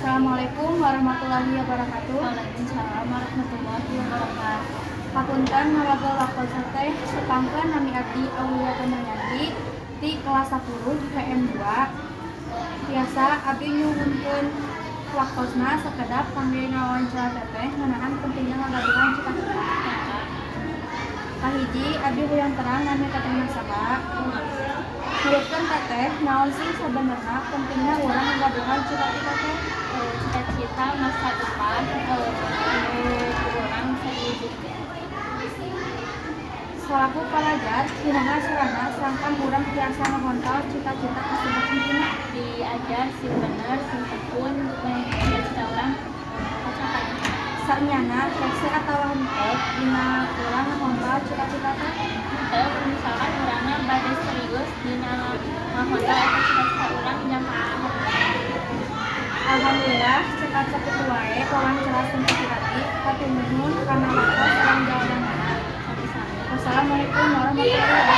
Assalamualaikum warahmatullahi wabarakatuh. Waalaikumsalam warahmatullahi wabarakatuh. Hapunten ngawagel waktosna, Teh. Tepangkeun, nami abdi Aulia Kamayanti ti kelas 10 PM 2. Tiasa abdi nyuhunkeun waktosna sakedap kangge ngawawancara Teteh ngeunaan pentingna ngagaduhan cita-cita? Kahiji, abdi hoyong terang nami Teteh saha. Nurutkeun Teteh, naon sih sabenerna pentingna urang ngagaduhan cita-cita teh? Cita-cita masa depan anu ku urang bisa diwujudkeun. Salaku palajar, kumaha carana sangkan urang tiasa ngahontal cita-cita kasebut intina? Diajar sing bener, sing tekun, cita-cita urang kacapai. Sanyana hese atawa henteu dina urang ngahontal cita-cita teh? Henteu, misalkan urangna bade serius dina ngahontal eta cita-cita urang jangka Alhamdulillah, cekap sakitu wae wawancara singkat ti abdi. Hatur nuhun kana waktos sareng jawabanana. Sami-sami. Wassalamualaikum warahmatullahi wabarakatuh.